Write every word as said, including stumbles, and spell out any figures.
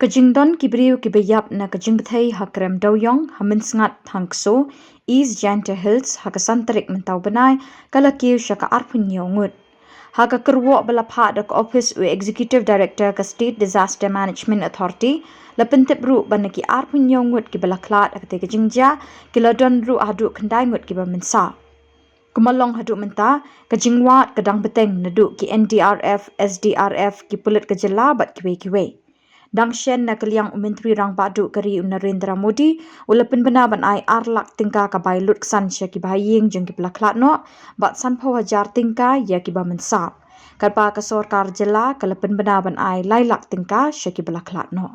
Ka jingdon ki briew kiba ïap na ka jingbthei ha Krem Dewiong ha Mynsngat Thangkso, East Jaintia Hills ha ka san tarik mynta u bnai ka la kiew sha ka arphew hynñiew ngut. Ha ka kyrwoh ba la phah da ka ophis u Executive Director ka State Disaster Management Authority, la pyntip ruh ba na ki arphew hynñiew ngut kiba la khlad ha katei ka jingjia, ki la don ruh haduh khyndai ngut kiba mynsah. Kumba long haduh mynta, ka jingwad ka dang bteng naduh ki N D R F, S D R F, ki pulit ka jylla bad kiwei kiwei. Dang shen na ka liang u Myntri Rangbah Duh ka ri u Narendra Modi u la pynbna ban ai ar lak tyngka ka bai lutksan sha ki bahaïing jong kiba la khlad noh bad sanphew hajar tyngka ïa kiba mynsah. Katba ka sorkar jylla ka la pynbna ban ai lai lak tyngka sha kiba la khlad noh.